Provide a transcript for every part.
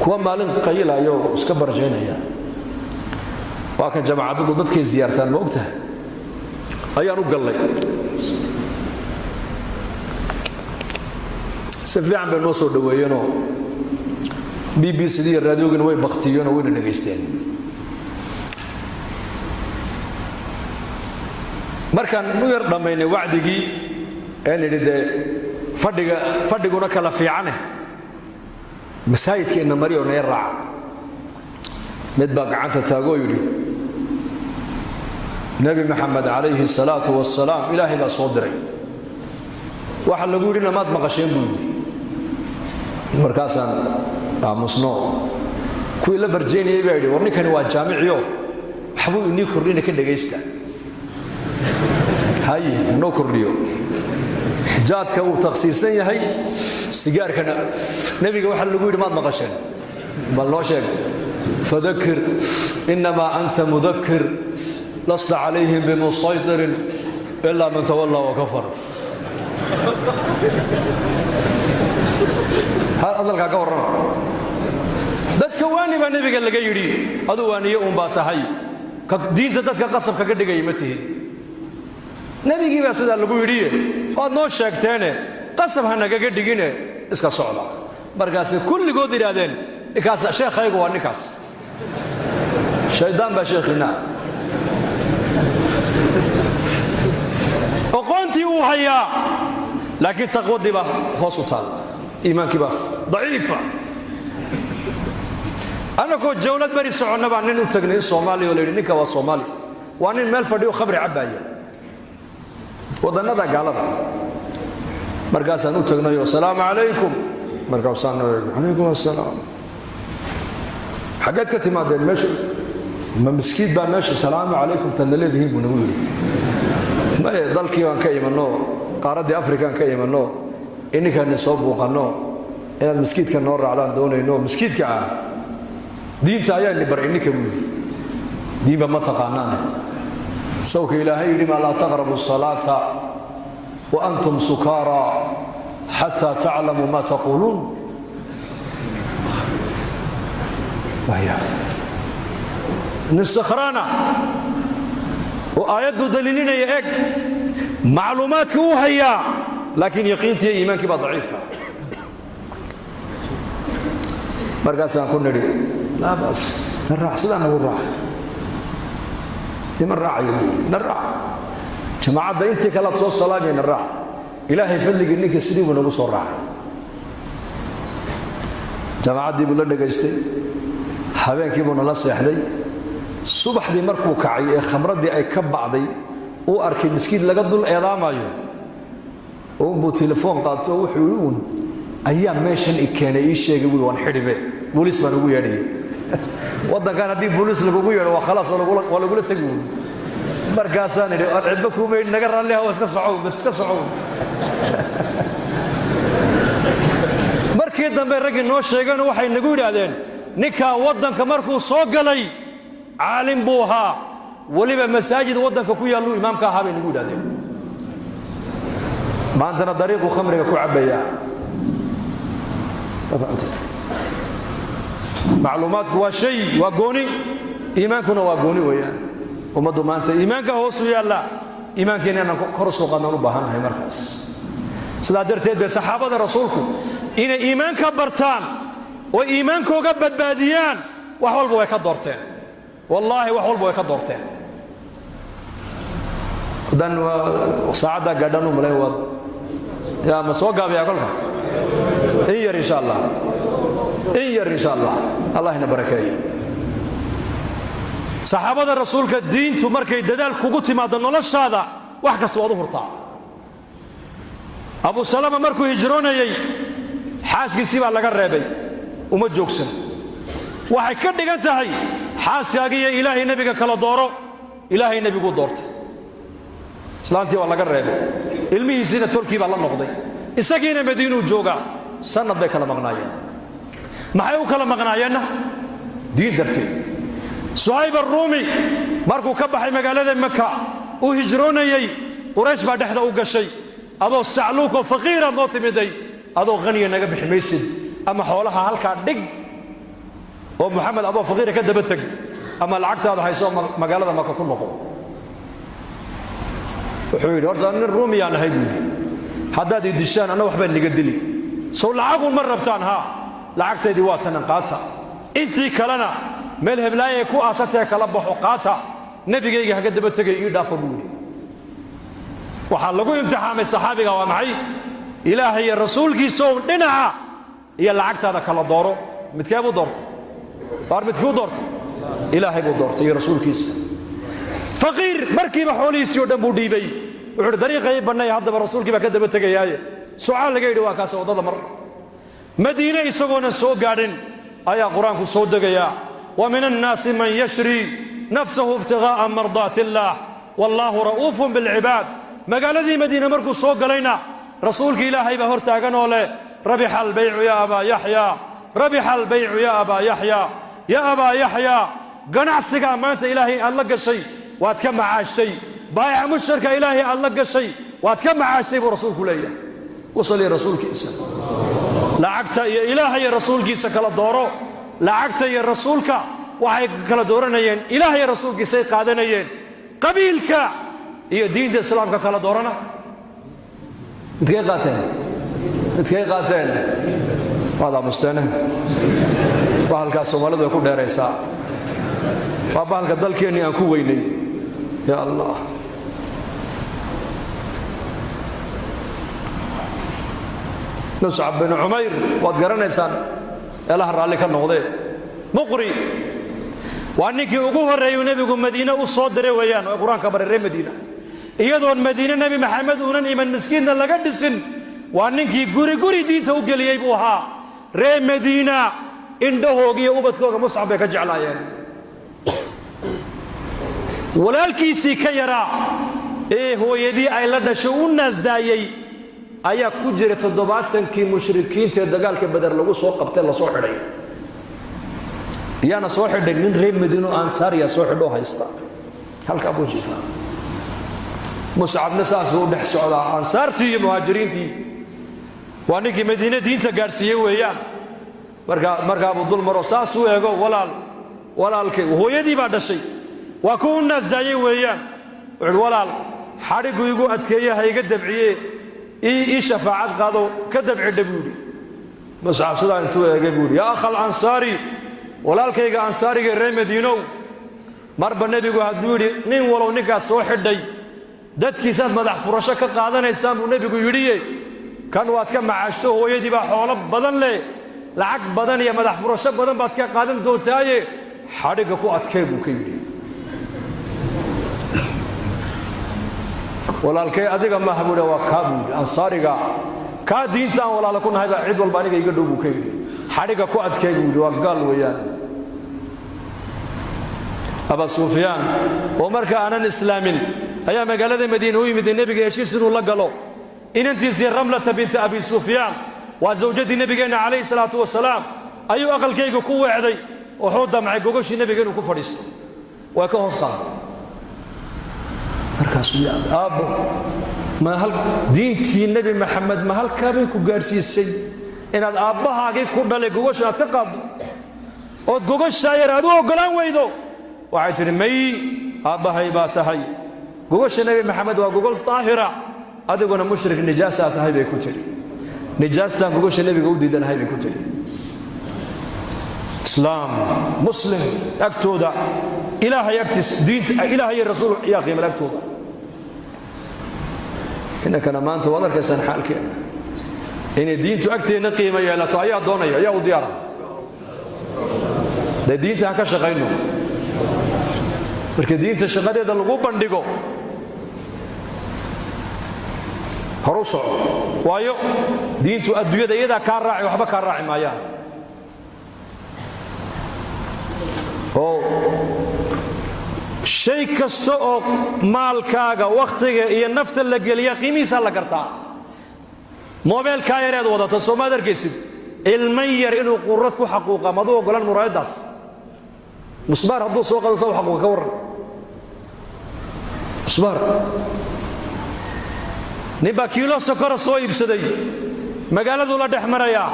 Kuwa maalin qayilayo oo iska barjaynaya, waa kan jamaacadadu dadkay ziyaartaan, ma ogtahay, ayaan u gallay. Si fiican bay noo soo dhoweeyeenoo BBC iyo raadiogina way baktiyeenoo wayna dhegaysteen. Markaan u yar dhammaynay wacdigii ee nidhi dee fadhiga fadhiguna kala fiicane, masaajidkeenna mariyo naga raaca, mid baa gacanta taagoo yidhi: Nebi Maxamed calayhi salaatu wasalaam Ilaahay baa soo diray, waxa lagu yidhina maad maqasheen, buu yidhi. Markaasaan aamusno. Kuwii la barjaynayay baa yidhi: War ninkani waa jaamiciyo, waxbuu inii kordhina, ka dhegaysta. Haye, noo kordhiyo. Jaadka uu takhsiisan yahay, sigaarkana nebiga waxa lagu yidhi maad maqasheen? Bal noo sheeg. Fadakir inamaa anta mudakir, lasta calayhim bimusaytirin ilaa man tawallaa wakafar. Hadalkaa ka warrama. Dadka waani baa nebiga laga yidhi, aduu waaniye uun baa tahay, diinta dadka qasab kaga dhigaya ma tihid. Nebigii baa sidaa lagu yidhiye, waad noo sheegteene, qasab ha nagaga dhigine, iska socda. Markaasay kulligood yidhaahdeen: Ninkaas sheekhaygu waa ninkaas, shaydaan baa sheekhiinaa. Oqoontii uu hayaa, laakiin taqwadii baa hoos u taalla, iimaankii baa daciifa. Annagoo jawlad beri soconna baa nin u tagnay in Soomaaliya oo la yidhi ninka waa Soomaali, waa nin meel fadhiyo khamri cabbaaya, waddannada gaalada. Markaasaan u tagnayoo asalaamu calaykum. Markaasaan: Calaykum assalaam, xaggeed ka timaadeen? Meesha ma miskiid baa meesha salaamu calaykum tadna leedihiin, buu nagu yidhi. Maye, dalkii baan ka imanno, qaaraddii Afrikaan ka imanno, ininkaani soo buuqanno, inaad miskiidka noo raacdaan doonayno. Miskiidka ah diinta ayaa ni bar ininka, buu yidhi. Diinba ma taqaanaane. Sawka Ilaahay yidhi maa laa taqrabu salaata wa antum sukaara xataa taclamuu ma taquuluun. Nin sakhraana oo aayaddu daliilinaya, eg, macluumaadkii uu hayaa, laakiin yaqiintii iyo iimaankii baa daciifa. Markaasaan ku nidhi: Laa baas, na raac, sidaa nagu raac. Ima raacaya, buu yidhi. Na raac, jamaacadda intii kalead soo salaamaya, na raac. Ilaahay fadligii ninka sidii buu nagu soo raacay, jamaacaddii buu la dhegaystay, habeenkii buu nala seexday. Subaxdii markuu kacay ee khamraddii ay ka bacday, uu arkay miskiin laga dul eedaamayo uunbuu telefoon qaato oo wuxuu yidhi: Uun ayaa meeshan i keenay, ii sheegay, buui, waan xidhibe, booliis baan ugu yeedhayay waddankan. Haddii booliis lagugu yeedho, waa khalaas, waa lagula tegi, buui. Markaasaan idhi: Aan cidba kuumayn, naga raalliha, waa iska socow, bas iska socow. Markii dambe raggii noo sheegeen waxay nagu yidhaahdeen: Ninkaa waddanka markuu soo galay caalim buu ahaa, weliba masaajid waddanka ku yaalluu imaamka ahaa, bay nagu yidhahdeen. Maantana dariiquu khamriga ku cabbayaa. Macluumaadku waa shay, waa gooni, iimaankuna waa gooni weeyaan. Ummaddu maanta iimaanka hoosu yaalla, iimaankeena inaan kor soo qaadnaan u baahannahay. Markaas sidaa darteed bay saxaabada rasuulku inay iimaanka bartaan oo iimaankooga badbaadiyaan wax walba way ka doorteen. Wallaahi, wax walba way ka doorteen. Haddaan saacaddaa gaadhaan u malayn, waad yaa ma soo gaabiyaa kolka in yar, insha Allah, in yar, insha Allah. Allah ina barakeeyo. Saxaabada rasuulka, diintu markay dadaal kugu timaado noloshaada, wax kasta waad u hurtaa. Abu Salama markuu hijroonayey xaaskiisii baa laga reebay, uma joogsan. Waxay ka dhigan tahay xaaskaaga iyo Ilaahay nebiga kala dooro. Ilaahay nebiguu doortay. Islaantii waa laga reebay, ilmihiisiina tolkii baa la noqday, isagiina Madiinuu joogaa. Sanad bay kala maqnaayeen. Maxay u kala maqnaayeenna? Diin darteed. Suhayb Aruumi markuu ka baxay magaalada Maka uu hijroonayey, Quraysh baa dhexda u gashay: Adoo sacluukoo faqiiraad noo timiday, adoo haniya naga bixi maysid, ama xoolaha halkaa dhig Oo Muxamed adoo faqiira ka daba teg ama lacagtaada hayso magaalada Maka ku noqo. Wuxuu yidhi horta nin ruumiyaan ahay buu yidhi, haddaad i dishaan anna waxbaan niga dili, sow lacagun ma rabtaan? Haa, lacagtaydii waa tanan, qaata, intii kalena meel heblaayay ku aasantee kala baxo, qaata, nebigayga haga daba tegay, ii dhaafo buu yidhi. Waxaa lagu imtixaamay saxaabiga waa maxay? Ilaahay iyo rasuulkiisow dhinaca iyo lacagtaada kala dooro. Midkee buu doortay? Waar midkuu doortay? Ilaahay buu doortay iyo rasuulkiisa. Faqiir markiiba xoolihiisii oo dhan buu dhiibay. Wuxuu uhi dariiqay bannay, haddaba rasuulkii baa ka daba tegayaaye. Sucaal laga yidhi waa kaas waddada mar. Madiine isagoona soo gaadhin ayaa qur-aanku soo degayaa: wa min annaasi man yashri nafsahu ibtigaa'a mardaati illaah wallaahu ra'uufun bilcibaad. Magaaladii Madiine markuu soo galayna rasuulkii Ilaahay baa hor taagan oo leh: rabixa albaycu ya abaa Yaxya, rabixa albaycu ya abaa Yaxya, ya abaa Yaxya, ganacsigaa maanta Ilaahay aad la gashay waad ka macaashtay, baayaca musharka Ilaahay aad la gashay waad ka macaashtay buu rasuulku leeyahay. Wasaliya rasuulkiisa. Lacagta iyo Ilaahay iyo rasuulkiisa kala dooro. Lacagta iyo rasuulka waxay kala dooranayeen Ilaahay iyo rasuulkiisay qaadanayeen. Qabiilka iyo diinta islaamka kala doorana, midkay qaateen? Midkay qaateen? Waad aamusteene. Bahalkaas Soomaalidu way ku dheeraysaa, waa bahalka dalkeennii aan ku weynay. Ya Allah, Muscab bin Cumayr waad garanaysaan, eelaha raalli ka noqdee, muqri waa ninkii ugu horreeyuu nebigu Madiine u soo diray weeyaan oo qur-aanka baray reer Madiina, iyadoon Madiine Nebi Maxamed uunan iman, miskiinna laga dhisin. Waa ninkii guri guri diinta u geliyey buu ahaa. Reer Madiina indhahooga iyo ubadkooga Muscab bay ka jeclaayeen. Walaalkiisii ka yaraa ee hooyadii ay la dhashay u naasdaayey ayaa ku jira 70kii mushrikiinta ee dagaalka Beder lagu soo qabtay, lasoo xidhay. Yaana soo xidhay? Nin reer Madiino ansaariya soo xidhoo haysta, halkaa buu jiifaa. Muscabna saasuu u dhex socdaa ansaartii iyo muhaajiriintii. Waa ninkii Madiine diinta gaadhsiiyey weeyaan. Markaa buu dul maro, saasuu eego, walaal, walaalkay, hooyadii baa dhashay, waa ku u naasdaayey weeyaan. Wuxuuhi walaal, xadhiggu igu adkeeye, ha iga dabciye, ii shafaacad qaado, ka dabcidha buu yidhi. Muscab sidaa intuu eegay buu yidhi: yaa akha alansaari, walaalkayga ansaariga reer Madiinow, marba nebigu hadduu yidhi nin walow ninkaad soo xidhay dadkiisaad madax furasho ka qaadanaysaan buu nebigu yidhiye, kan waad ka macaashto, hooyadii baa xoolo badan leh, lacag badan iyo madax furasho badan baad ka qaadan doontaaye, xadhigga ku adkee buu ka yidhi. Walaalkay adiga maaha buu waa kaa buu yidhi, ansaariga kaa diinta aan walaala ku nahay baa cid walba aniga iga dhow buu ka yidhi, xadhigga ku adkee buu yidhi, waa gaal weeyaan. Aba Sufyaan oo marka aanan islaamin ayaa magaalada Madiine u yimid nebiga heshiis inuu la galo. Inantiisii Ramlata binta Abi Sufyaan, waa zawjadii nebigeenna calayhi salaatu wasalaam, ayuu aqalkayga ku weecday. Wuxuu damcay gogoshii nebiga inuu ku fadhiisto, waa ka hoos qaaday. Markaasuu yaabay: aabbo, ma hal diintii Nebi Maxamed ma halkaabay ku gaadhsiisay inaad aabbahaagii ku dhalay gogosha aad ka qaaddo ood gogoshaa yar aad u oggolaan weydo? Waxay tidhi: may, aabbahay baa tahay, gogosha Nebi Maxamed waa gogol daahira, adiguna mushrik nijaasaa tahay bay ku tidhi, nijaastaan gogosha nebiga u diidanahay bay ku tidhi. Islaam muslim agtooda, Ilaahay agtiisa, diinta Ilaahay iyo rasuul yaa qiimal agtooda. Innakana maanta waad arkaysaan xaalkeenna. Inay diintu agteenna qiimo yeelato ayaa doonaya, ayaa u diyaara. Dee diinta ha ka shaqayno. Marka diinta shaqadeeda lagu bandhigo, horu soco, waayo diintu adduunyada iyadaa kaa raaci, waxba kaa raaci maayaan. Oo shay kasta oo maalkaaga, wakhtiga iyo nafta la geliya qiimihiisaa la gartaa. Moobeelkaa yareed wadato, soo maad arkaysid ilman yar inuu qurad ku xaquuqa? Maduu ogolan muraayaddaas musbaar hadduu soo qado sa u xaquuqa? Ka warran musbaar. Nin baa kiilo sokora soo iibsaday, magaaladuu la dhex marayaa,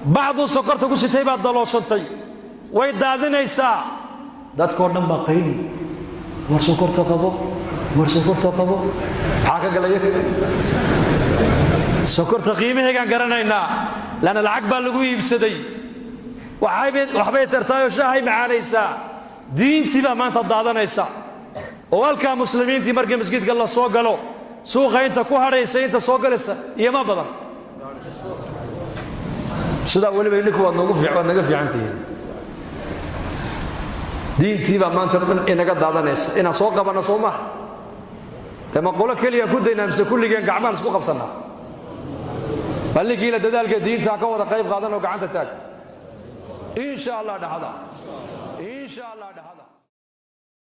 bacduu sokorta ku sitay baa dalooshantay. Way daadinaysaa. Dadkoo dhan baa qayli, war sokorta qabo, war sokorta qabo. Maxaa ka galaya sokorta? Qiimaheegaan garanaynaa, lanna lacag baa lagu iibsaday. Waxbay tartaayoo shaahay macaanaysaa. Diintii baa maanta daadanaysa oo halkaa muslimiintii markii masjidka la soo galo, suuqa inta ku hadhaysa, inta soo galaysa iyo ma badan. Sidaa weliba idinku waad noogu waad naga fiican tihiin. Diintii baa maanta dhan inaga daadanaysa. Inaan soo qabanno soo maaha? Dee ma qolo keliya ku daynaa mise kulligeen gacmahan isku qabsannaa? Bal ninkiina dadaalka diinta ka wada qayb qaadan oo gacanta taag. Insha Allah dhahada, insha Allah dhahada.